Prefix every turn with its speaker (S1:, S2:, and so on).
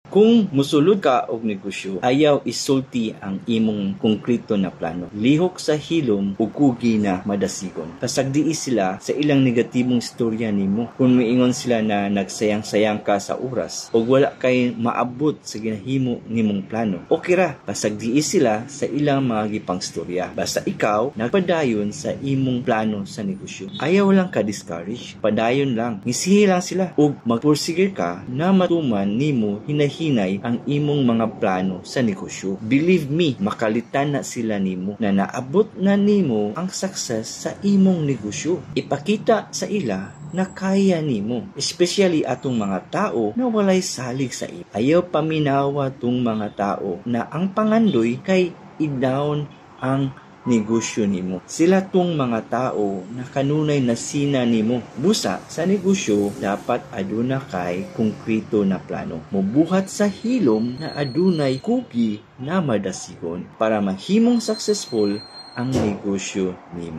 S1: Kung musulod ka og negosyo, ayaw isulti ang imong konkreto na plano. Lihok sa hilom ug kugi na madasigon. Pasagdii sila sa ilang negatibong istorya nimo. Kung miingon sila na nagsayang-sayang ka sa oras ug wala kay maabot sa ginahimo nimong plano, okay ra, pasagdii sila sa ilang mga gipangstorya. Basta ikaw nagpadayon sa imong plano sa negosyo. Ayaw lang ka discourage, padayon lang. Ngisihi lang sila ug magpursige ka na matuman nimo hinay-hinay ang imong mga plano sa negosyo. Believe me, makalitan na sila nimo na naabot na nimo ang success sa imong negosyo. Ipakita sa ila na kaya nimo, especially atong mga tao na walay salig sa imo. Ayaw paminawa tong mga tao na ang pangandoy kay i-down ang negosyo nimo. Sila tong mga tao na kanunay nasina nimo. Busa sa negosyo, dapat aduna kay konkreto na plano. Mubuhat sa hilom na adunay kugi na madasigon para mahimong successful ang negosyo nimo.